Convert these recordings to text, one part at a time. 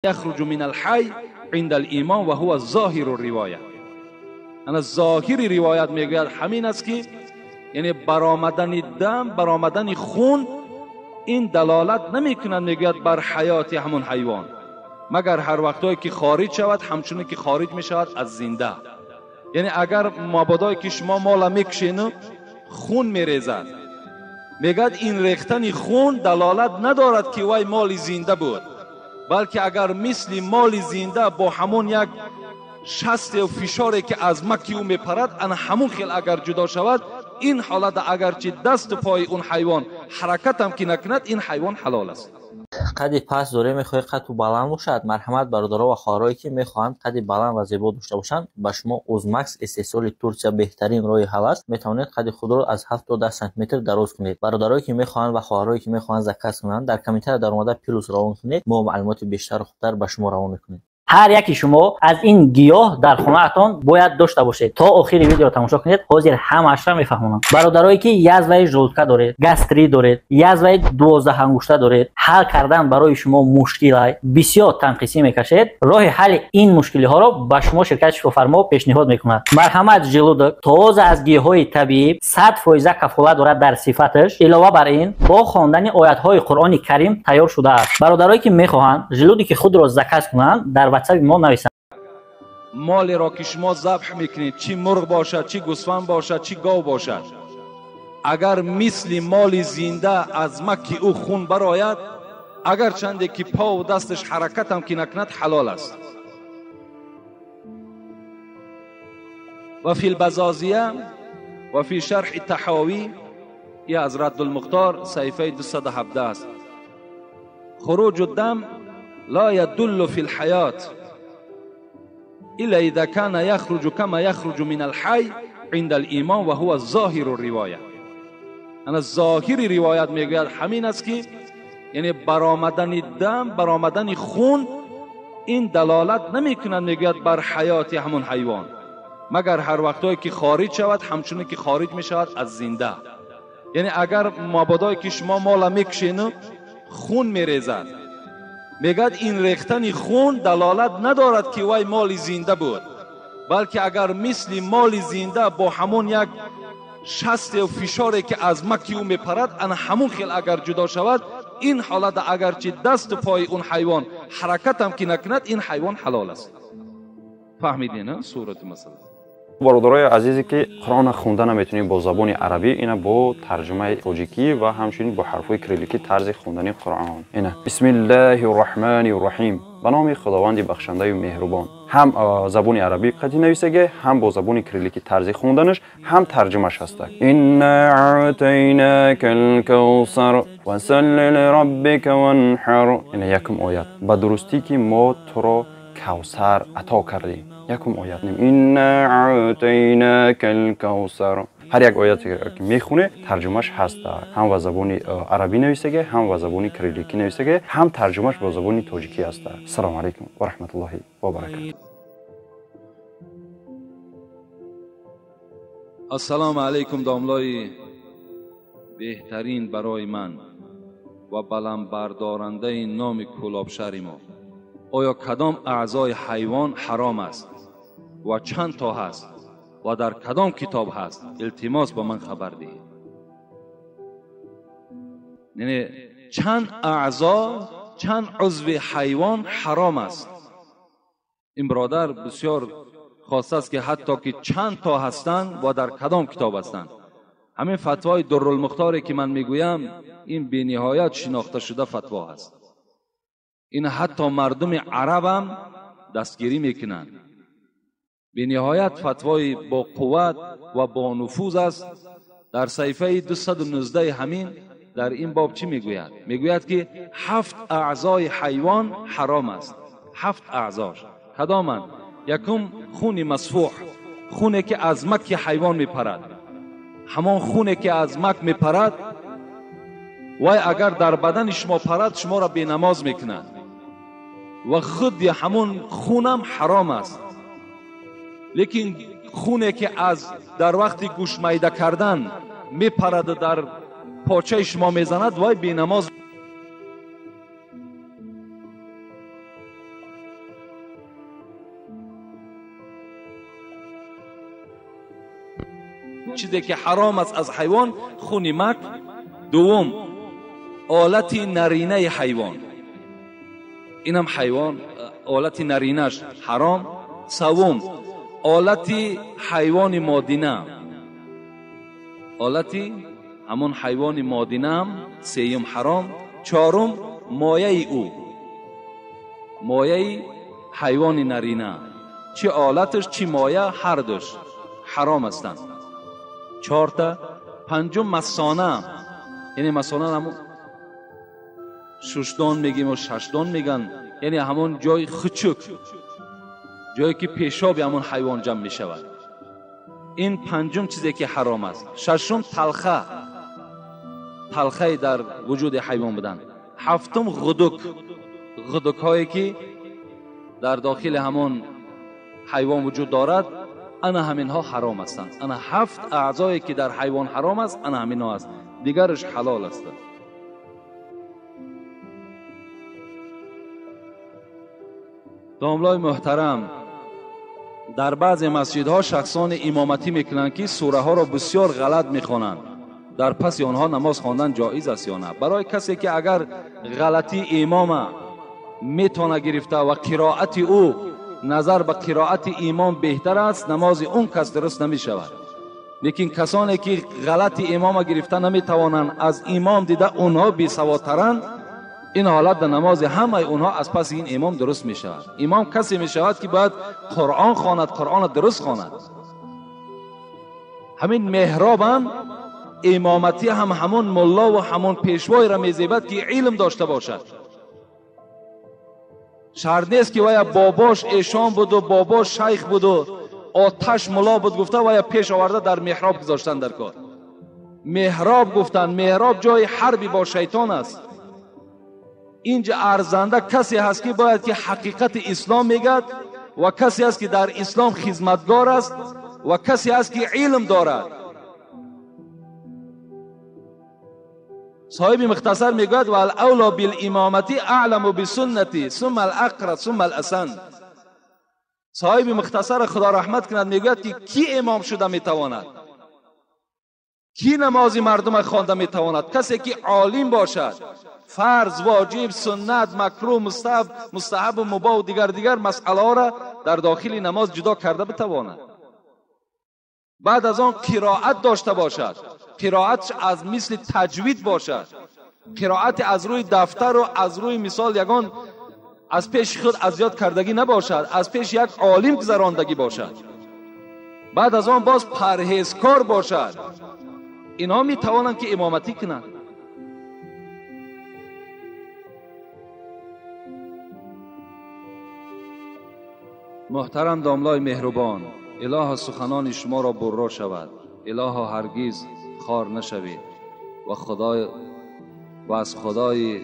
يخرج من الحي عند الإيمان و هو ظاهر الرواية. انا ظاهر روایت میگوید همین است که یعنی برآمدن دم، برآمدن خون این دلالت نمیکند میگوید بر حیات همون حیوان، مگر هر وقتایی که خارج شود همچنین که خارج میشود از زنده. یعنی اگر مابادایی که شما مالا میکشین خون میریزد، میگد این ریختن خون دلالت ندارد که وای مال زنده بود، بلکه اگر مثل مال زنده با همون یک شست و فشاری که از مکی او میپرد ان همون خیل اگر جدا شود، این حالت اگرچه دست و پای اون حیوان حرکت هم که نکند این حیوان حلال است. قدی پس داره میخوای قد баланд бошад. Марҳамат, бародаро ва хоҳарое ки мехоҳанд қади баланд ва зебо дошта бошанд, ба шумо Узмакс истеҳсоли Турсия беҳтарин роҳи ҳал аст. Метавонед қади худро аз 7 то 10 сантиметр дароз кунед. Бародарое ки мехоҳанд ва хоҳарое ки мехоҳанд заказ кунанд, дар комментария даромада плюс равон кунед, мо маълумоти бештару хубтар ба шумо равон мекунем. Ҳар яки шумо аз ин гиёҳ дар хонаатон бояд дошта бошед. То охири видео тамошо кунед, ҳозир ҳамаашро мефаҳмонам. Бародарое ки язваи желудка доред, гастрит доред, язваи 12 ангушта доред, ҳал кардан барои шумо мушкилай, бисёр танқисӣ мекашед, роҳи ҳалли ин мушкилиҳоро ба шумо ширкати Шифофармо пешниҳод мекунад. Марҳамат, Желудок тоза аз гиёҳҳои табиӣ, 100 фоиза кафолат дорад дар сифаташ. Илова бар ин, бо хондани оятҳои Қуръони Карим тайёр шудааст. Бародарое ки мехоҳанд Желудоки худро заказ кунанд, дар ватсапи мо нависанд. Моле ро ки шумо забҳ мекунед, чӣ мурғ бошад, чӣ гӯсфанд бошад, чӣ гов бошад, агар мисли моли зинда аз маки ӯ хун барояд, агар чанде ки пову дасташ ҳаракатам ки накунад, ҳалол аст. و في البزازیه و في شرح الطحاوی، ای از رد المختار صحیفه 217 است: خروج الدم لا يدل في الحياة إلا إذا كان يخرج كما يخرج من الحي عند الإيمان و هو ظاهر الرواية. انا ظاهر روایت میگوید همین است که یعنی برآمدن دم، برآمدن خون این دلالت نمیکند میگوید بر حیات همون حیوان، مگر هر وقتایی که خارج شود همچنین که خارج میشود از زنده. یعنی اگر مابادایی که شما مالا میکشین خون میریزد، میگد این ریختن خون دلالت ندارد که وای مال زنده بود، بلکه اگر مثل مال زنده با همون یک شست و فشاری که از مکی او میپرد ان همون خیل اگر جدا شود، این حالت اگرچه دست و پای اون حیوان حرکت هم که نکند این حیوان حلال است. فهمیدین نه صورت مسئله؟ Бародарои азизе ки Қуръонро хонда наметунем бо забони арабӣ, ина бо тарҷумаи тоҷикӣ ва ҳамчунин бо ҳарфҳои кирилликӣ тарзи хондани Қуръон. Ина: Бисмиллаҳи рраҳмани рраҳим, ба номи Худованди бахшандаю меҳрубон. Ҳам забони арабӣ қатъи нависаге, ҳам бо забони кирилликӣ тарзи хонданаш, ҳам тарҷумаш ҳаста. Инна аътайнака лкавсар фасалли лираббика ванҳар. Ина якум оят: ба дурустӣ ки мо туро Кавсар ато кардем. Якум оят: инна аътайнака лкавсар. Ҳар як ояте ки мехоне, тарҷумаш ҳаста. Ҳам ба забони арабӣ нависаге, ҳам ба забони кирилликӣ нависаге, ҳам тарҷумаш бо забони тоҷикӣ ҳаста. Ассалому алайкум ва раҳматуллоҳи ва баракату. Ассалому алайкум, домлои беҳтарин барои ман ва баландбардорандаи номи Кӯлобшаҳри мо. Оё кадом аъзои ҳайвон ҳаром аст ва чанд то ҳаст ва дар кадом китоб ҳаст? Илтимос, ба ман хабар диҳед. Яъне чанд аъзо, чанд узви ҳайвон ҳаром аст? Ин бародар бисёр хостааст ки ҳатто ки чанд то ҳастанд ва дар кадом китоб ҳастанд. Ҳамин фатвои Дуррулмухторе ки ман мегӯям, ин бениҳоят шинохта шуда фатво ҳаст. Ин ҳатто мардуми арабам дастгирӣ мекунанд. Бениҳоят фатвои бо қувват ва бо нуфуз аст. Дар саҳифаи 219 ҳамин дар ин боб чӣ мегӯяд? Мегӯяд ки ҳафт аъзои ҳайвон ҳаром аст. Ҳафт аъзош кадоманд? Якум, хуни масфуҳ, хуне ки аз маки ҳайвон мепарад. Ҳамон хуне ки аз мак мепарад, вай агар дар бадани шумо парад, шуморо бенамоз мекунад ва худи ҳамон хунам ҳаром аст. Лекин хуне ки аз дар вақти гӯшт майда кардан мепараду дар почаи шумо мезанад, вай бенамоз. چیزی که حرام است از حیوان خون مک. دوم آلت نرینه حیوان، اینم حیوان آلت نرینش حرام. سوم آلت حیوان مادینه، آلت همون حیوان مادینه هم سیم حرام. چهارم مایه او، مایه حیوان نرینه، چی آلتش چی مایه هر دوش حرام هستند. چهارتا. پنجم مثانه، یعنی مثانه همون ششدان میگیم و ششدان میگن، یعنی همون جای خچک، جایی که پیشاب همون حیوان جمع میشود. این پنجم چیزی که حرام است. ششم تلخه، تلخه در وجود حیوان بودن. هفتم غدک، غدک هایی که در داخل همون حیوان وجود دارد، انا همینها حرام هستند. انا هفت اعضایی که در حیوان حرام است، انا همینها است، دیگرش حلال است. داملای محترم، در بعضی مسجدها شخصان امامتی میکنند که سوره ها را بسیار غلط میخوانند. در پس آنها نماز خواندن جایز است یا نه؟ برای کسی که اگر غلطی امام میتونه گرفته و قرائت او نظر به قرائت امام بهتر است، نماز اون کس درست نمیشود. لیکن کسانی که غلط امام گرفته نمیتوانند، از امام دیده اونها بیسوادترند، این حالت در نماز همه اونها از پس این امام درست می شود. امام کسی می شود که باید قرآن خواند، قرآن درست خواند. همین محراب هم امامتی هم همون ملا و همون پیشوای را می زیبد که علم داشته باشد. شرط نیست که ویا باباش ایشان بود و باباش شیخ بود و آتش ملا بود گفته ویا پیش آورده در محراب گذاشتن در کار. محراب گفتن، محراب جای حربی با شیطان است. اینجا ارزنده کسی هست که باید که حقیقت اسلام میگد و کسی هست که در اسلام خدمتگار است و کسی هست که علم دارد. صاحب مختصر میگوید و الاولا بالامامتی اعلم بسنتی ثم الاقرب ثم الاسن. صاحب مختصر خدا رحمت کند میگوید که کی امام شده میتواند، کی نماز مردم خوانده میتواند؟ کسی که عالم باشد، فرض، واجب، سنت، مکروه، مستحب و مباح و دیگر مسئله ها را در داخل نماز جدا کرده بتواند. بعد از آن قرائت داشته باشد، قرائت از مثل تجوید باشد، قرائت از روی دفتر و از روی مثال یگان از پیش خود از یاد کردگی نباشد، از پیش یک عالم گذراندگی باشد. بعد از آن باز پرهیزکار باشد. اینها می توانند که امامتی کنند. محترم داملای مهربان، اله سخنان شما را برا شود، اله هرگز خار نشوید و خدای و از خدای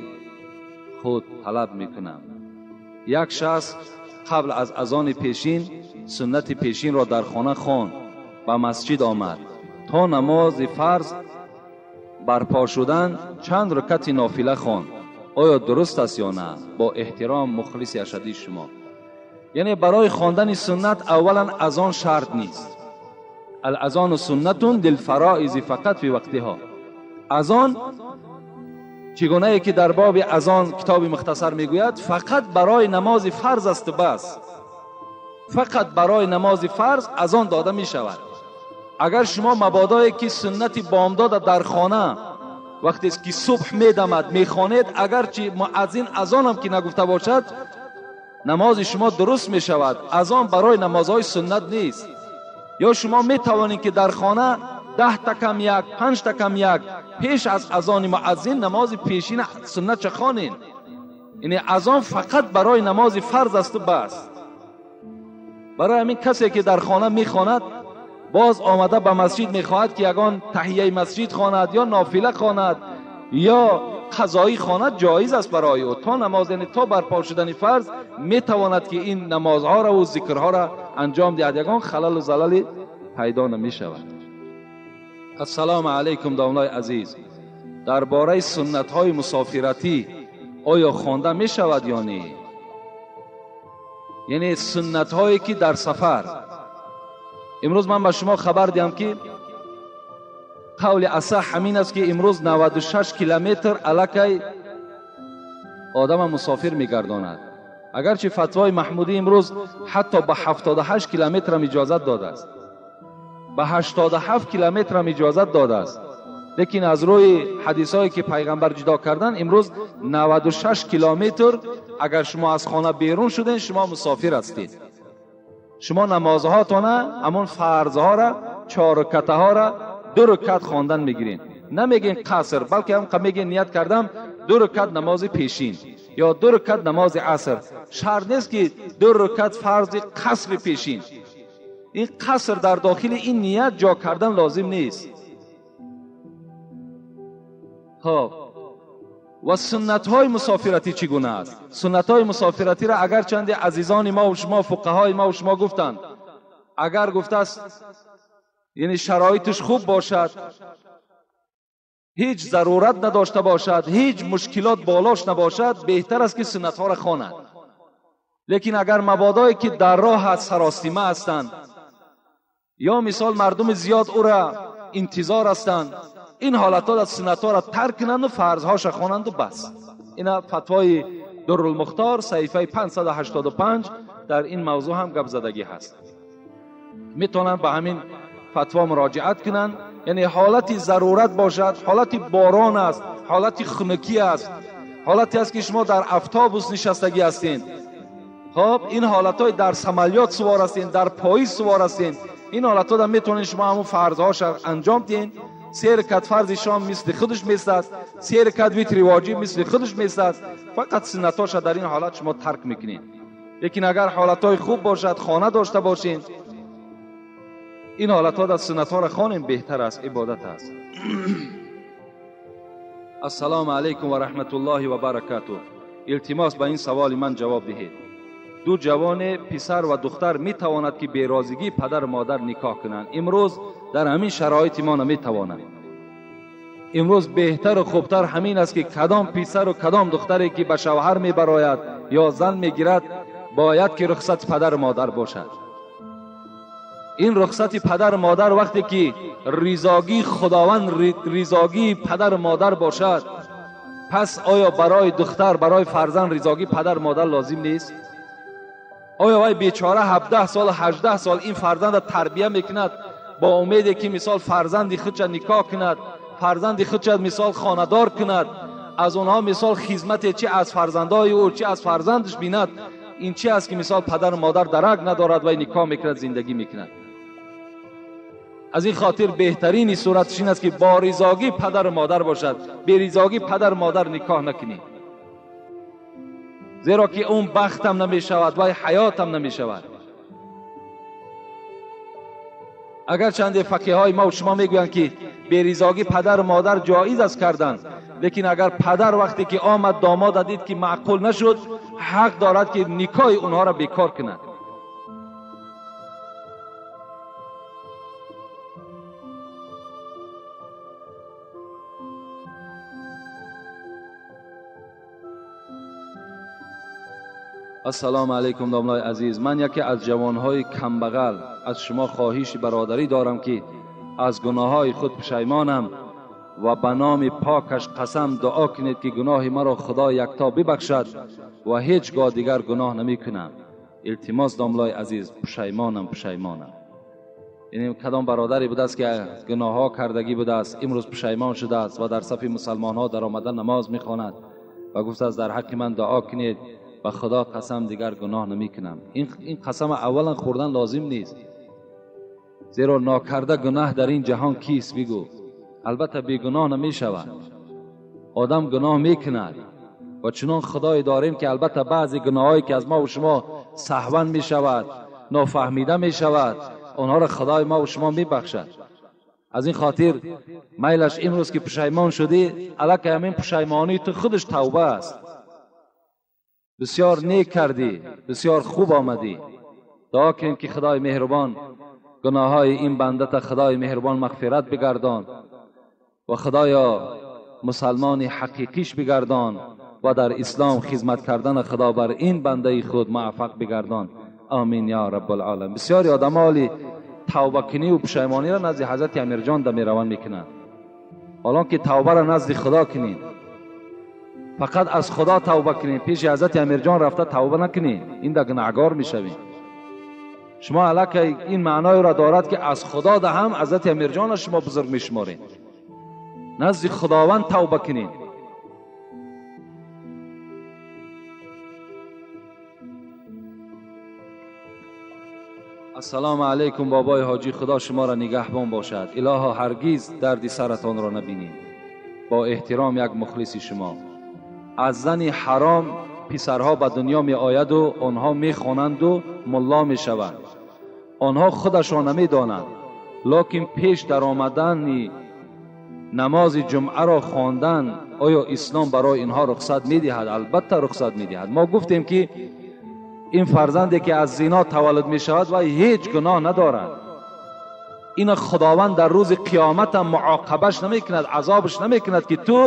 خود طلب میکنم. یک شخص قبل از اذان پیشین سنت پیشین را در خانه خواند، به مسجد آمد، تا نماز فرض برپا شدن چند رکعت نافله خواند. آیا درست است یا نه؟ با احترام مخلص اشدی شما. یعنی برای خواندن سنت اولا اذان شرط نیست. الاذان سنت للفرائض فقط فی وقتها. اذان چگونه ای که در باب اذان کتاب مختصر میگوید فقط برای نماز فرض است بس. فقط برای نماز فرض اذان داده می شود. اگر شما مبادایی که سنت بامداد در خانه وقتی که صبح میدمد میخوانید، اگرچه مؤذن اذان هم که نگفته باشد نماز شما درست می شود. اذان برای نمازهای سنت نیست. یا شما می توانید که در خانه 10 تا کم یک، 5 تا کم یک پیش از اذان مؤذن نماز پیشین سنت چه خوانین. یعنی اذان فقط برای نماز فرض است و بس. برای همین کسی که در خانه میخواند باز آمده به مسجد میخواهد که یگان تحیه مسجد خواند یا نافله خواند یا قضایی خواند، جایز است برای او. تا نماز، یعنی تا برپا شدن فرض میتواند که این نمازها را و ذکرها را انجام دهد، یگان خلل و زلل پیدا نمیشود. السلام علیکم داملای عزیز، درباره سنت های مسافرتی آیا خوانده می شود یا نه؟ یعنی سنت هایی که در سفر. امروز من به شما خبر دیم که قول اصح همین است که امروز 96 کیلومتر الکی آدم مسافر میگرداند. اگرچه فتوای محمودی امروز حتی به 78 کیلومتر هم اجازت داده است، به 87 کیلومتر هم اجازت داده است، لیکن از روی حدیث هایی که پیغمبر جدا کردن امروز 96 کیلومتر اگر شما از خانه بیرون شدین شما مسافر هستید. شما نمازهاتان همون فرضها را، 4 رکعت ها را 2 رکعت خواندن میگیرین. نمیگین قصر، بلکه هم میگین نیت کردم 2 رکعت نماز پیشین یا 2 رکعت نماز عصر. شرط نیست که 2 رکعت فرض قصر پیشین. این قصر در داخل این نیت جا کردن لازم نیست. خب و سنت های مسافرتی چگونه است؟ سنت های مسافرتی را اگر چند عزیزان ما و شما، فقهای ما و شما گفتند، اگر گفته است یعنی شرایطش خوب باشد، هیچ ضرورت نداشته باشد، هیچ مشکلات بالاش نباشد، بهتر است که سنت ها را خواند. لیکن اگر مبادایی که در راه هست سراستیمه هستند، یا مثال مردم زیاد او را انتظار هستند، این حالت ها سنت ها را ترک کنند و فرضهاش خوانند و بس. این فتوای درالمختار صحیفه 585 در این موضوع هم گپ زدگی هست. میتونن به همین فتوا مراجعت کنند. یعنی حالت ضرورت باشد، حالت باران است، حالت خنکی است، حالتی است که شما در اتوبوس نشستگی هستین، خب این حالت های در سمالیات سوار هستین، در پاییز سوار هستین، این حالت ها میتونین شما همون فرضهاش انجام دین. 3 رکعت فرض شام مثل خودش میستد، 3 رکعت ویتر واجب مثل خودش میستد، فقط سنتاش در این حالت شما ترک میکنین. لیکن اگر حالتهای خوب باشد، خانه داشته باشین، این حالت ها در سنت ها را خوانیم بهتر است، عبادت است. السلام علیکم و رحمت الله و برکاته. التماس به این سوال من جواب دهید. 2 جوان پسر و دختر می تواند که به راضیگی پدر و مادر نکاح کنند. امروز در همین شرایط ما نمی توانند. امروز بهتر و خوبتر همین است که کدام پسر و کدام دختری که به شوهر می براید یا زن می گیرد باید که رخصت پدر و مادر باشد. این رخصت پدر و مادر وقتی که ریزاگی خداوند، ریزاگی پدر و مادر باشد، پس آیا برای دختر، برای فرزند ریزاگی پدر و مادر لازم نیست؟ آیا وای بیچاره 17 سال 18 سال این فرزند را تربیه میکند با امیدی که مثال فرزند خودش نکاح کند، فرزند خودش مثال خانه‌دار کند، از اونها مثال خدمت چی از فرزندای او چی از فرزندش بیند، این چی است که مثال پدر و مادر درک ندارد و نکاح میکند، زندگی میکند. از این خاطر بهترین صورتش این است که با رضاگی پدر و مادر باشد، به رضاگی پدر و مادر نکاح نکنی، زیرا که اون بختم نمی شود و حیاتم نمی شود. اگر چند فقیه های ما و شما میگویند که به رضاگی پدر و مادر جایز است کردن، لیکن اگر پدر وقتی که آمد داماد دید که معقول نشد، حق دارد که نکاح اونها را بیکار کند. السلام علیکم داملای عزیز، من یکی از جوانهای کمبغل از شما خواهش برادری دارم که از گناههای خود پشیمانم و به نام پاکش قسم دعا کنید که گناه مرا خدا یکتا ببخشد و هیچگاه دیگر گناه نمی کنم. التماس داملای عزیز، پشیمانم پشیمانم. یعنی کدام برادری بوده است که گناه ها کردگی بوده است، امروز پشیمان شده است و در صف مسلمان ها در آمدن نماز می خواند و گفته است در حق من دعا کنید و خدا قسم دیگر گناه نمی کنم. این قسم اولا خوردن لازم نیست، زیرا ناکرده گناه در این جهان کیست بگو؟ البته بیگناه نمی شود، آدم گناه می کند و چنان خدای داریم که البته بعضی گناهایی که از ما و شما سهوا می شود، نافهمیده می شود، آنها را خدای ما و شما می بخشد. از این خاطر میلش امروز که پشیمان شدی، الکه همین پشیمانی تو خودش توبه است. بسیار نیک کردی، بسیار خوب آمدی. دعا کنیم که خدای مهربان گناههای این بنده تا خدای مهربان مغفرت بگردان و خدایا مسلمان حقیقیش بگردان و در اسلام خدمت کردن خدا بر این بنده خود موفق بگردان. آمین یا رب العالم. بسیاری آدم حالی توبه کنی و پشیمانی را نزد حضرت امیرجان در میروان میکنند. ҳолон ки тавба ра назди Худо кунед, фақат аз Худо тавба кунед, пеши ҳазрати Амирҷон рафта тавба накунед, ин да гунаҳгор мешавед. Шумо аллакай ин маъноеро дорад, ки аз Худо да ҳам ҳазрати Амирҷонро шумо бузург мешуморед. Назди Худованд тавба кунед. Ассалому алайкум, бобои ҳоҷӣ, Худо шуморо нигаҳбон бошад. Илоҳо, ҳаргиз дарди саратонро набинед. Бо эҳтиром, як мухлиси шумо. Аз зани ҳаром писарҳо ба дунё меояду онҳо мехонанду мулло мешаванд. Онҳо худашон намедонанд, лекин пеш даромадани намози ҷумъаро хондан, оё ислом барои инҳо рухсат медиҳад? Албатта, рухсат медиҳад. Мо гуфтем, ки ин фарзанде ки аз зино таваллуд мешавад, вай ҳеҷ гуноҳ надорад. Ина Худованд дар рӯзи қиёматам муоқабаш намекунад, азобаш намекунад, ки ту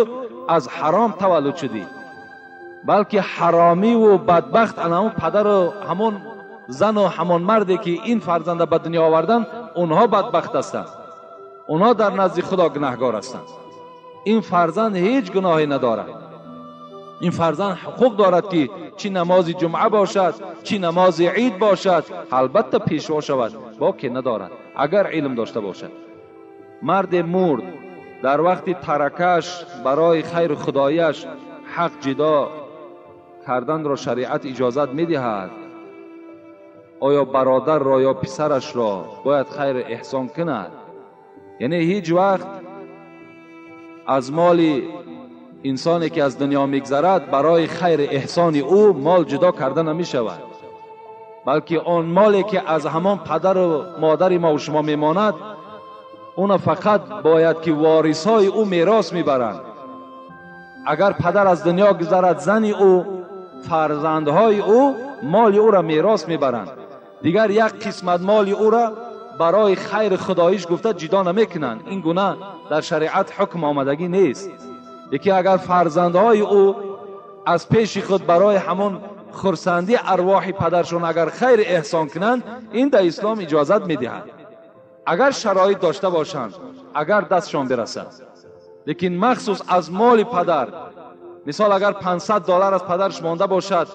аз ҳаром таваллуд шудӣ, балки ҳаромиву бадбахт ана ҳамон падару ҳамон зану ҳамон марде, ки ин фарзанда ба дунё овардан, онҳо бадбахт ҳастанд, онҳо дар назди Худо гунаҳгор ҳастанд. Ин фарзанд ҳеҷ гуноҳе надорад. Ин фарзанд ҳуқуқ дорад, ки чӣ намози ҷумъа бошад, чӣ намози ид бошад, албатта пешво шавад, боке надорад, агар илм дошта бошад. Марде мурд, дар вақти таракаш барои хайру худояш ҳақ ҷидо карданро шариат иҷозат медиҳад? Оё бародарро ё писарашро бояд хайру эҳсон кунад? Яъне ҳеҷ вақт аз моли инсоне, ки аз дунё мегзарад, барои хайри эҳсони ӯ мол ҷудо карда намешавад, балки он моле, ки аз ҳамон падару модари мо шумо мемонад, уна фақат бояд ки ворисҳои ӯ мерос мебаранд. Агар падар аз дунё гузарад, зани ӯ, фарзандҳои ӯ моли ӯра мерос мебаранд. Дигар як қисмат моли ӯра барои хайри худоиш гуфта ҷудо намекунанд. Ин гуна дар шариат ҳукм омадагӣ нест. Яке агар фарзандҳои ӯ аз пеши худ барои ҳамон хурсандӣ арвоҳи падаршон агар хайр эҳсон кунанд, ин дар ислом иҷозат медиҳад, агар шароит дошта бошанд, агар дастшон бирасад. Лекин махсус аз моли падар, мисол, агар 500 доллар аз падарш монда бошад,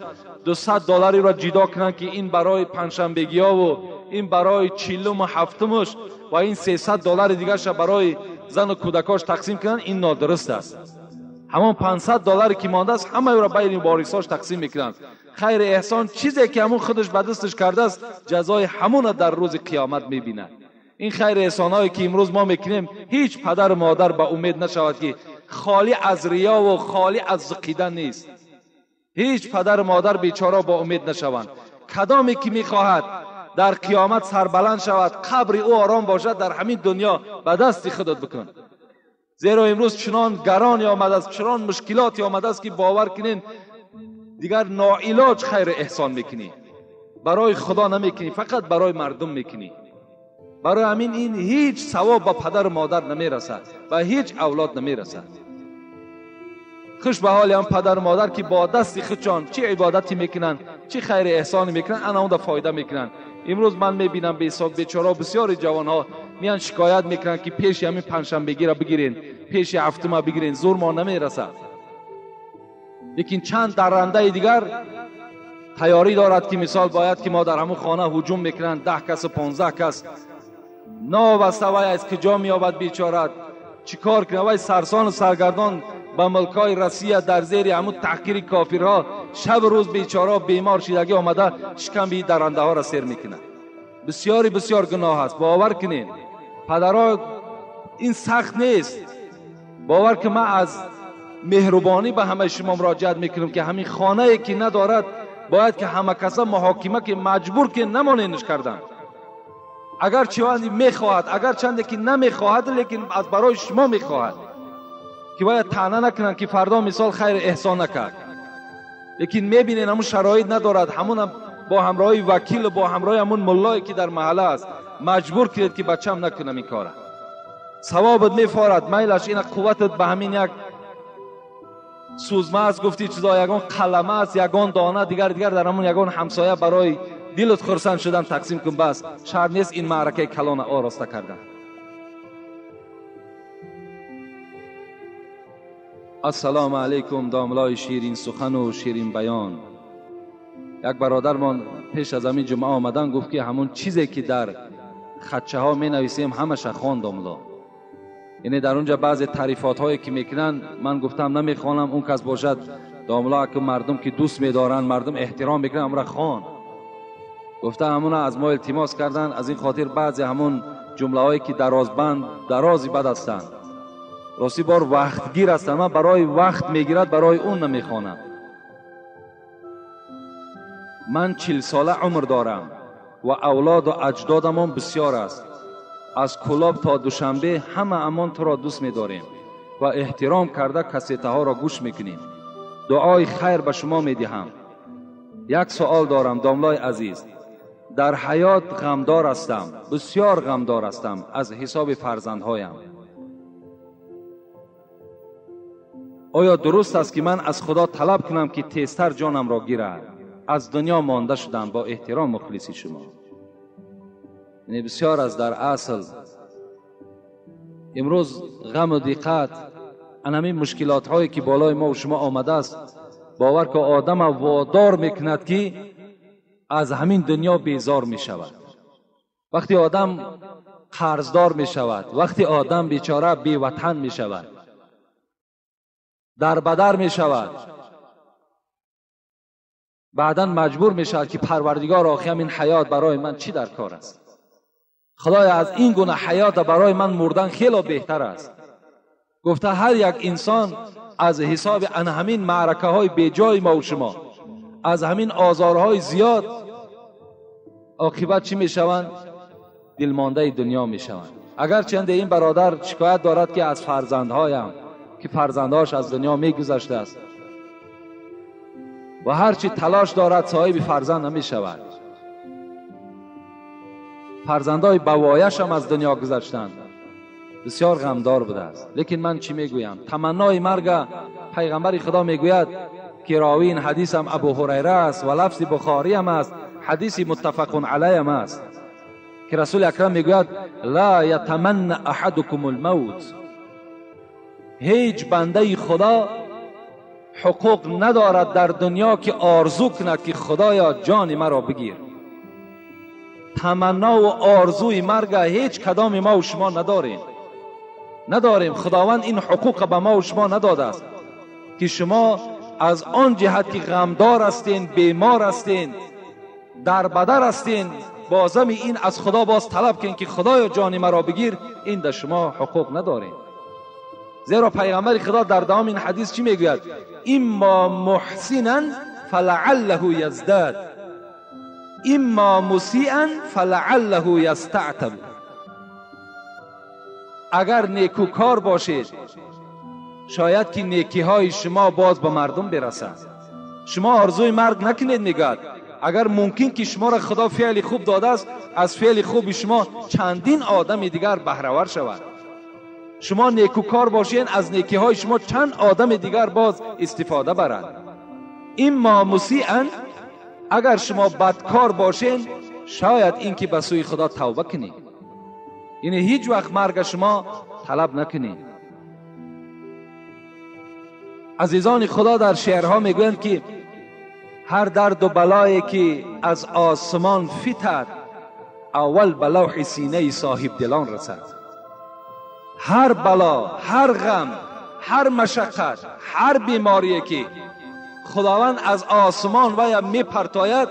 200 доллариро ҷудо кунанд, ки ин барои панҷшанбегиёву ин барои чилуму ҳафтумуш, ва ин 300 доллари дигарша барои зану кӯдакош тақсим кунанд, ин нодуруст аст. Ҳамон 500 долларе, ки мондааст, ҳамаеро байни ворисош тақсим мекунанд. Хайри эҳсон чизе, ки ҳамон худаш ба дасташ кардааст, ҷазои ҳамона дар рӯзи қиёмат мебинад. Ин хайри эҳсонҳое, ки имрӯз мо мекунем, ҳеҷ падару модар ба умед нашавад, ки холӣ аз риёву холӣ аз зуқидан нест. Ҳеҷ падару модар бечора бо умед нашаванд. Кадоме ки мехоҳад дар қиёмат сарбаланд шавад, қабри ӯ ором бошад, дар ҳамин дунё ба дасти худат бикун. Зеро имрӯз чунон гароне омадааст, чунон мушкилоте омадааст, ки бовар кунед, дигар ноилоҷ хайру эҳсон мекунӣ, барои Худо намекунӣ, фақат барои мардум мекунӣ. Барои ҳамин ин ҳеҷ савоб ба падару модар намерасад ва ҳеҷ авлод намерасад. Хуш ба ҳоли ҳам падару модар, ки бо дасти худшон чӣ ибодате мекунанд, чӣ хайри эҳсоне мекунанд, ана онда фоида мекунанд. Имрӯз ман мебинам, беҳисоб бечора бисёри ҷавонҳо меян, шикоят мекунанд, ки пеши ҳамин панҷшанбегиро бигирен, пеши ҳафтума бигирен, зур мо намерасад. Лекин чанд даррандаи дигар тайёрӣ дорад, ки мисол бояд ки мо дар ҳамон хона ҳуҷум мекунанд, 10 касу 15 кас, новаста вай аз куҷо меёбад, бечора чӣ кор кунад. Вай сарсону саргардон ба мулкҳои Россия дар зери ҳамун таҳқири кофирҳо шабу рӯз бечора бемор шидагӣ омада, шикамби даррандаҳоро сер мекунад. Бисёри бисёр гуноҳ аст, бовар кунед, падарҳо, ин сахт нест. Бовар ки ман аз меҳрубонӣ ба ҳамаи шумо муроҷиат мекунам, ки ҳамин хонае, ки надорад, бояд ки ҳама каса муҳокима, ки маҷбур ки намоненш кардан. Агар чиванди мехоҳад, агар чанде ки намехоҳад, лекин аз барои шумо мехоҳад, ки бояд таъна накунанд, ки фардо мисол хайр эҳсон накард. Лекин мебинед, ҳамун шароит надорад, ҳамунам бо ҳамроҳи вакилу бо ҳамроҳи ҳамун муллое, ки дар маҳалла аст, маҷбур кунед, ки бачам накунам ин кора. Савобат мефорад, майлаш, ина қувватат ба ҳамин як сӯзма аст, гуфти чизо, ягон қалама аст, ягон дона, дигар дигар дар ҳамун ягон ҳамсоя барои дилат хурсанд шудан тақсим кун, бас. Шарт нест ин маъракаи калона ороста кардан. Ассалому алайкум домлای شیرین سخن و شیرین بیان. یک برادرمان پیش از همین جمعه آمدن گفت که همون چیزی که در خدچه ها می نویسیم همش خوان داملا. یعنی در اونجا بعضی تعریفات هایی که میکنن من گفتم نمیخوانم، اون کس باشد داملا که مردم که دوست میدارن، مردم احترام میکنن، امرا خوان. گفته همون از ما التماس کردن، از این خاطر بعضی همون جمله هایی که درازبند درازی بد هستند، راستی بار وقتگیر هستند، من برای وقت میگیرد برای اون نمیخوانم. من 40 ساله عمر دارم و اولاد و اجدادمان بسیار است. از کلاب تا دوشنبه همه امان تو را دوست می‌داریم و احترام کرده کسیته ها را گوش میکنیم. دعای خیر به شما میدهم. یک سوال دارم داملای عزیز. در حیات غمدار هستم، بسیار غمدار هستم از حساب فرزندهایم. آیا درست است که من از خدا طلب کنم که تیزتر جانم را گیرد؟ از دنیا مانده شدم. با احترام مخلصی شما. یعنی بسیار از در اصل امروز غم و دقت همین مشکلات هایی که بالای ما و شما آمده است، باور که آدم وادار میکند که از همین دنیا بیزار میشود. وقتی آدم قرضدار میشود، وقتی آدم بیچاره بی وطن میشود، در بدر میشود، بعدا مجبور میشود که پروردگار آخه این حیات برای من چی در کار است؟ خدای از این گونه حیات برای من مردن خیلی بهتر است. گفته هر یک انسان از حساب ان همین معرکه های بیجای ما و شما، از همین آزارهای زیاد، عاقبت چی میشوند؟ دلمانده دنیا میشوند. اگرچه این برادر شکایت دارد که از فرزندهایم که فرزندهاش از دنیا میگذشته است و هرچی تلاش دارد صاحب فرزند نمیشود. فرزندهای بوایش هم از دنیا گذشتند، بسیار غمدار بوده است. لیکن من چی میگویم؟ تمنای مرگ پیغمبر خدا میگوید که راوی این حدیث هم ابو هریره است و لفظ بخاری هم است، حدیث متفق علیه هم است، که رسول اکرم میگوید لا یتمنى احدکم الموت. هیچ بنده خدا حقوق ندارد در دنیا که آرزو کند که خدایا جان مرا بگیر. تمنا و آرزوی مرگ هیچ کدام ما و شما نداریم. خداوند این حقوق به ما و شما نداده است که شما از آن جهت که غمدار هستین، بیمار هستین، در بدر هستین، بازم این از خدا باز طلب کن که خدایا جان مرا بگیر، این در شما حقوق ندارین. زیرا پیغمبر خدا در دوام این حدیث چی میگوید؟ اما محسنا فلعله یزداد، اما مسیئا فلعله یستعتب. اگر نیکوکار باشید شاید که نیکی های شما باز به مردم برسد. شما آرزوی مرگ نکنید. میگوید اگر ممکن که شما را خدا فعل خوب داده است، از فعل خوب شما چندین آدم دیگر بهره ور شود. شما نیکوکار باشین، از نیکی های شما چند آدم دیگر باز استفاده برند. اما مسیئا، اگر شما بدکار باشین شاید اینکه به سوی خدا توبه کنید. یعنی هیچ وقت مرگ شما طلب نکنید. عزیزان خدا در شعرها میگویند که هر درد و بلایی که از آسمان فتد، اول به لوح سینه صاحب دلان رسد. هر بلا، هر غم، هر مشقت، هر بیماری که خداوند از آسمان و یا میپرتاید،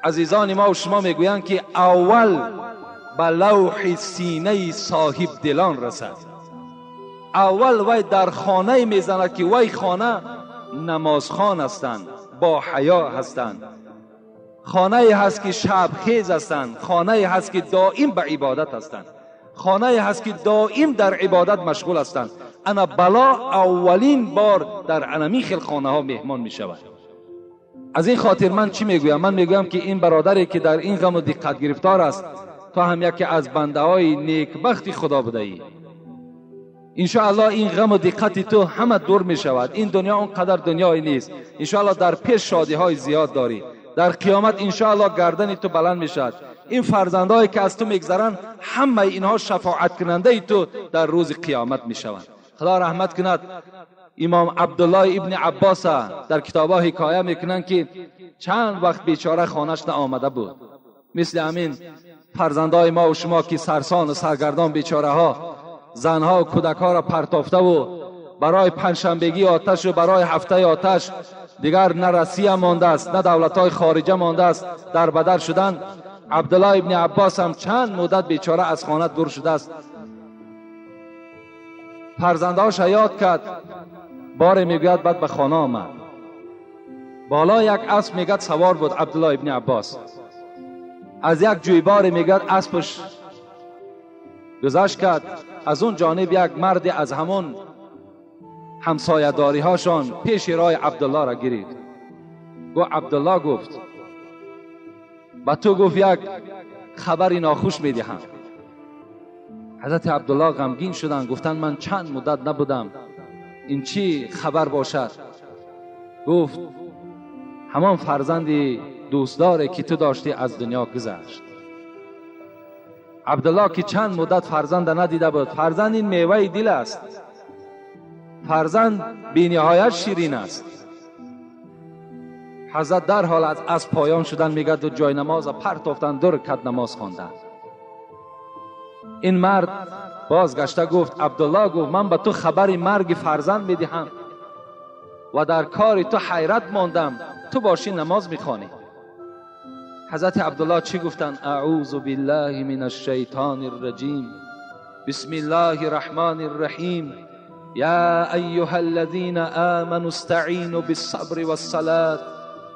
عزیزان ما و شما میگویند که اول به لوح سینه صاحب دلان رسد. اول وی در خانه میزند که وی خانه نمازخوان هستند، با حیا هستند، خانه هست که شبخیز هستند، خانه هست که دائم به عبادت هستند، خانه هست که دائم در عبادت مشغول هستند. انا بلا اولین بار در انمی خیل خانه ها مهمان می شود. از این خاطر من چی میگویم؟ من میگویم که این برادری که در این غم و دقت گرفتار است، تو هم یکی از بنده های نیکبخت خدا بوده ای. انشاءالله این غم و دقت تو همه دور می شود. این دنیا اونقدر دنیایی نیست. انشاءالله در پیش شادی های زیاد داری. در قیامت انشاءالله گردن تو بلند می شود. این فرزندهایی که از تو میگذرند همه اینها شفاعت کننده تو در روز قیامت می شوند. خدا رحمت کند امام عبدالله ابن عباس در کتاب‌ها حکایه میکنند که چند وقت بیچاره خانه‌اش نآمده بود. مثل همین فرزندای ما و شما که سرسان و سرگردان بیچاره ها زنها و کودک ها را پرتافته و برای پنجشنبگی آتش و برای هفته آتش دیگر نه رسیه مانده است نه دولت های خارجه مانده است، در بدر شدن. عبدالله ابن عباس هم چند مدت بیچاره از خانه دور شده است. فرزندهاش یاد کرد، باره میگوید بعد به خانه آمد. بالا یک اسب میگد سوار بود عبدالله ابن عباس. از یک جویبار میگد اسبش گذشت کرد. از اون جانب یک مرد از همون همسایه داری هاشان پیش راه عبدالله را گرفت. گفت عبدالله، گفت با تو گفت یک خبری ناخوش میدهم. حضرت عبدالله غمگین شدند، گفتند من چند مدت نبودم، این چی خبر باشد؟ گفت همان فرزندی دوستداره که تو داشتی از دنیا گذشت. عبدالله که چند مدت فرزند ندیده بود، فرزند این میوه دل است، فرزند بی نهایت شیرین است. حضرت در حال از پایان شدن میگد و جای نماز پرتافتن، 2 رکعت نماز خواندن. این مرد بازگشته گفت عبدالله، گفت من به تو خبر مرگ فرزند میدهم و در کار تو حیرت ماندم، تو باشی نماز میخوانی. حضرت عبدالله چی گفتن؟ اعوذ بالله من الشیطان الرجیم، بسم الله الرحمن الرحیم، یا ایها الذین آمنوا استعینوا بالصبر والصلاة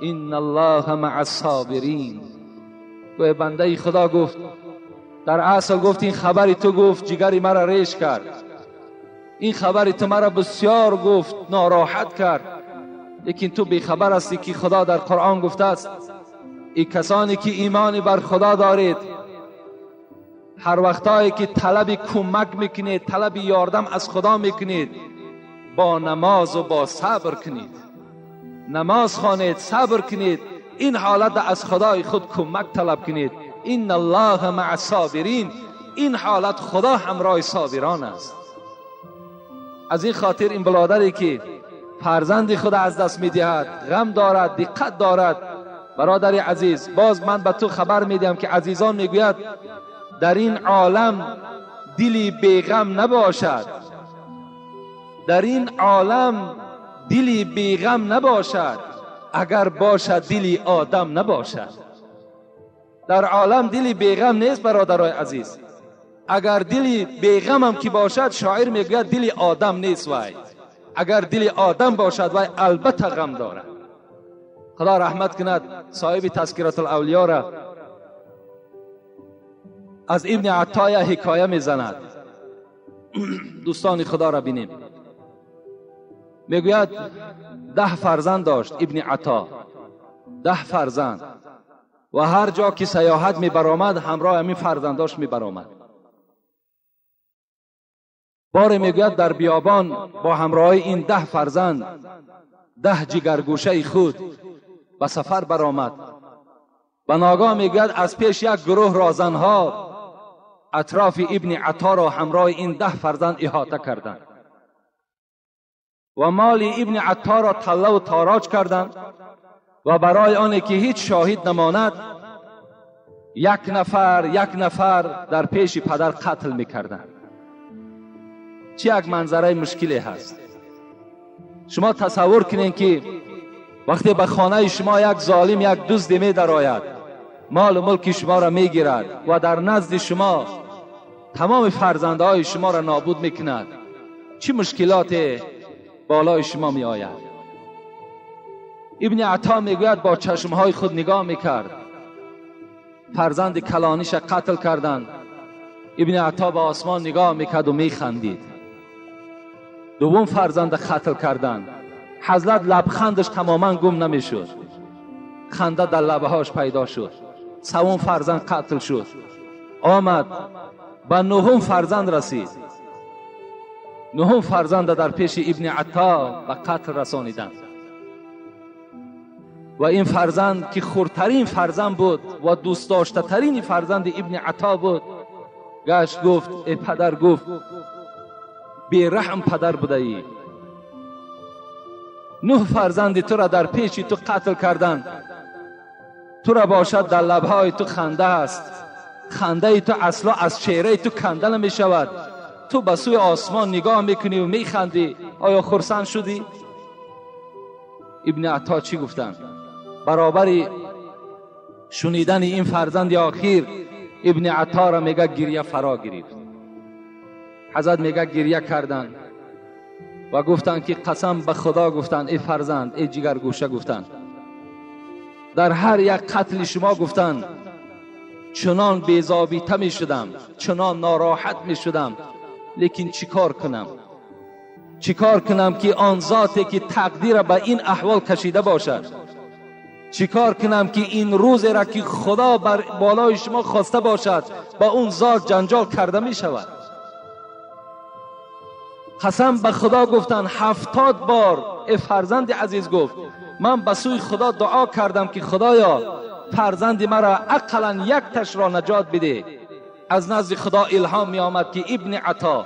ان الله مع الصابرین. گوه بنده خدا گفت در اصل گفت این خبری تو گفت جگری مرا ریش کرد، این خبری تو مرا بسیار گفت ناراحت کرد، لیکن تو بیخبر هستی که خدا در قرآن گفته است ای کسانی که ایمان بر خدا دارید هر وقتایی که طلب کمک میکنید، طلب یاردم از خدا میکنید، با نماز و با صبر کنید، نماز خوانید، صبر کنید، این حالت از خدای خود کمک طلب کنید. ان الله مع الصابرین، این حالت خدا همراه صابران است. از این خاطر این برادری که فرزند خود از دست میدهد غم دارد، دقت دارد، برادر عزیز باز من به تو خبر میدهم که عزیزان میگوید در این عالم دلی بیغم نباشد، در این عالم دلی بیغم نباشد، اگر باشد دلی آدم نباشد. در عالم دلی بیغم نیست برادرای عزیز. اگر دلی بیغم هم که باشد، شاعر میگوید دلی آدم نیست وای، اگر دلی آدم باشد وای البته غم دارد. خدا رحمت کند صاحب تذکرة الاولیا را از ابن عطایا حکایه میزند. دوستان خدا را بینیم، میگوید 10 فرزند داشت ابن عطا، 10 فرزند، و هر جا که سیاحت می برآمد همراه همین فرزنداش می برآمد. باره میگوید در بیابان با همراه این 10 فرزند، 10 جگرگوشه خود به سفر برآمد. و ناگاه میگوید از پیش یک گروه رازنها اطراف ابن عطا را همراه این 10 فرزند احاطه کردند و مال ابن عطا را طله و تاراج کردند و برای آنکه که هیچ شاهد نماند یک نفر یک نفر در پیش پدر قتل میکردند. چه یک منظره مشکلی هست. شما تصور کنین که وقتی به خانه شما یک ظالم، یک دزد می درآید، مال و ملک شما را میگیرد و در نزد شما تمام فرزندهای شما را نابود میکند، چه مشکلات بالای شما می آید. ابن عطا میگوید با چشمهای خود نگاه میکرد، فرزند کلانیش قتل کردند. ابن عطا به آسمان نگاه میکرد و میخندید. دوم فرزند قتل کردند، حضرت لبخندش تماما گم نمیشد، خنده در لبهاش پیدا شد. سوم فرزند قتل شد، آمد به نهم فرزند رسید. نهم فرزند در پیش ابن عطا به قتل رسانیدند و این فرزند که خردترین فرزند بود و دوست داشته ترین فرزند ابن عطا بود، گشت گفت ای پدر، گفت بیرحم پدر بوده ای. 9 فرزند تو را در پیش تو قتل کردن، تو را باشد در لبهای تو خنده است، خنده تو اصلا از چهره تو کنده نمی شود. تو به سوی آسمان نگاه میکنی و میخندی، آیا خرسند شدی؟ ابن عطا چی گفتن؟ برابر شنیدن این فرزند آخیر ابن عطا را میگه گریه فرا گرفت. حضرت میگه گریه کردن و گفتن که قسم به خدا گفتن ای فرزند، ای جگرگوشه، گفتن در هر یک قتل شما گفتن چنان بی‌ضابطه می شدم، چنان ناراحت می شدم، لیکن چیکار کنم؟ چیکار کنم که آن ذاتی که تقدیر به این احوال کشیده باشد؟ چیکار کنم که این روز را که خدا بر بالای شما خواسته باشد با اون ذات جنجال کرده می شود؟ قسم به خدا گفتن 70 بار ای فرزند عزیز گفت من به سوی خدا دعا کردم که خدایا فرزند مرا اقلا یک تش را نجات بده. از نزد خدا الهام می آمد که ابن عطا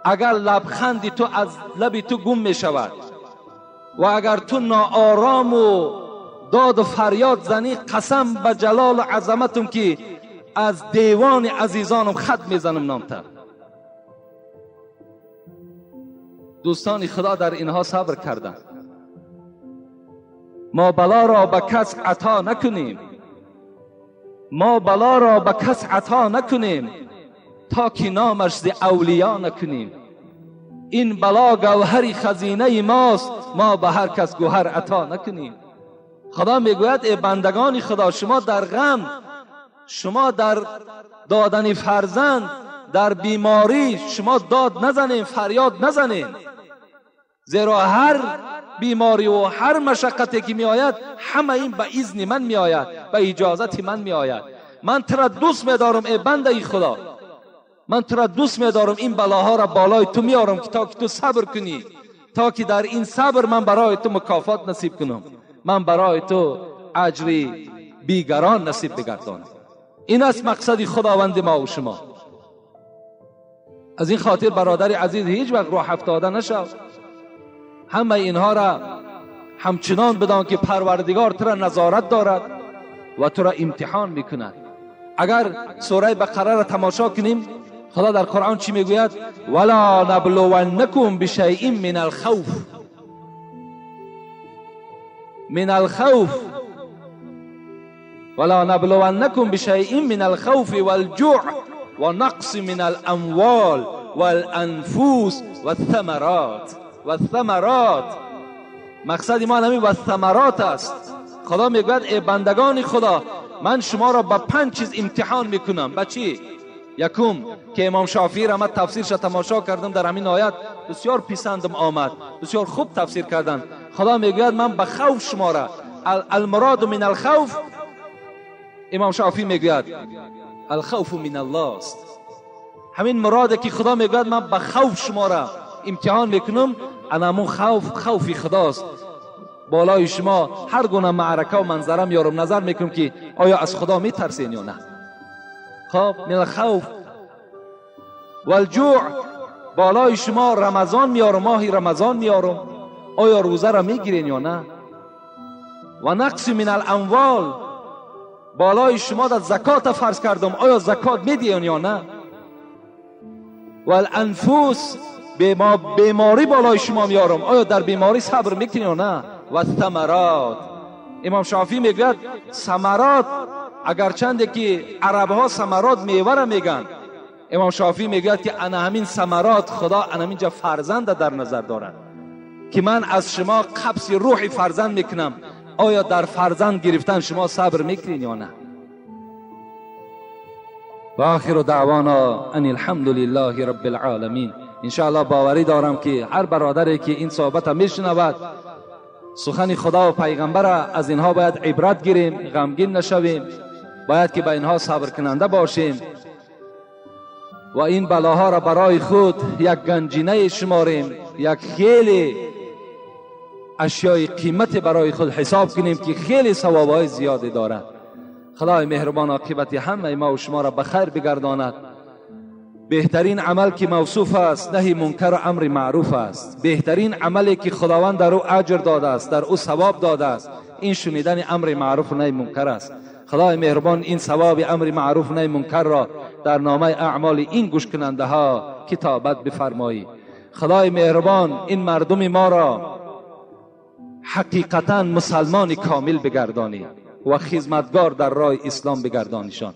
اگر لبخند تو از لب تو گم می شود و اگر تو ناآرام و داد و فریاد زنی، قسم به جلال و عظمتم که از دیوان عزیزانم خط میزنم نامتر. دوستان خدا در اینها صبر کردند. ما بلا را به کس عطا نکنیم، ما بلا را به کس عطا نکنیم تا که نامش ز اولیا نکنیم. این بلا گوهر خزینه ماست، ما به هر کس گوهر عطا نکنیم. خدا میگوید ای بندگان خدا، شما در غم، شما در دادن فرزند، در بیماری شما داد نزنین، فریاد نزنین، زیرا هر بیماری و هر مشقتی که می آید همه این به اذن من می آید، به اجازت من می آید. من تو را دوست می دارم ای بنده خدا، من تو را دوست می دارم، این بلاها را بالای تو می آرم که تا که تو صبر کنی، تا که در این صبر من برای تو مکافات نصیب کنم، من برای تو اجری بیگران نصیب بگردانم. این است مقصد خداوند ما و شما. از این خاطر برادر عزیز هیچ وقت روح افتاده نشو. همه اینها را همچنان بدان که پروردگار تو را نظارت دارد و تو را امتحان میکند. اگر سوره بقره را تماشا کنیم، خدا در قرآن چی میگوید؟ ولا نبلونکم بشیء من الخوف، من الخوف، ولا نبلونکم بشیء من الخوف والجوع ونقص من الاموال والانفس والثمرات. والثمرات، مقصد ما همین والثمرات است. خدا میگوید ای بندگان خدا، من شما را با 5 چیز امتحان میکنم. با چی؟ یکم که امام شافعی را من تفسیرش تماشا کردم در همین آیت، بسیار پسندم آمد، بسیار خوب تفسیر کردن. خدا میگوید من به خوف شما را، المراد من الخوف، امام شافعی میگوید الخوف من الله است. همین مراده که خدا میگوید من به خوف شما را امتحان میکنم، انمون خوف خوفی خداست. بالای شما هر گونه معرکه و منظره میارم، نظر میکنم که آیا از خدا میترسین یا نه. خب من الخوف والجوع، بالای شما رمضان میارم، ماهی رمضان میارم، آیا روزه را میگیرین یا نه. و نقص من الاموال، بالای شما در زکات فرض کردم، آیا زکات میدین یا نه. والانفس، بیماری بالای شما میارم، آیا در بیماری صبر میکنی یا نه. و ثمرات، امام شافعی میگوید ثمرات، اگرچند که عرب ها ثمرات میوه را میگن، امام شافعی میگوید که انا همین ثمرات خدا انا همینجا فرزند در نظر دارد که من از شما قبض روح فرزند میکنم، آیا در فرزند گرفتن شما صبر میکنین یا نه. و آخر دعوانا ان الحمد لله رب العالمین. انشاءالله باوری دارم که هر برادری که این صحبت میشنود سخن خدا و پیغمبر، از اینها باید عبرت گیریم، غمگین نشویم، باید که به اینها صبر کننده باشیم و این بلاها را برای خود یک گنجینه شماریم، یک خیلی اشیای قیمت برای خود حساب کنیم که خیلی ثوابهای زیادی دارد. خدای مهربان عاقبت همه ما و شما را به خیر بگرداند. بهترین عمل که موصوف است نهی منکر و امر معروف است. بهترین عملی که خداوند در او اجر داده است، در او ثواب داده است، این شنیدن امر معروف و نهی منکر است. خدای مهربان این ثواب امر معروف و نهی منکر را در نامه اعمال این گوش کننده ها کتابت بفرمایی. خدای مهربان این مردم ما را حقیقتا مسلمان کامل بگردانی و خدمتگار در راه اسلام بگردانیشان.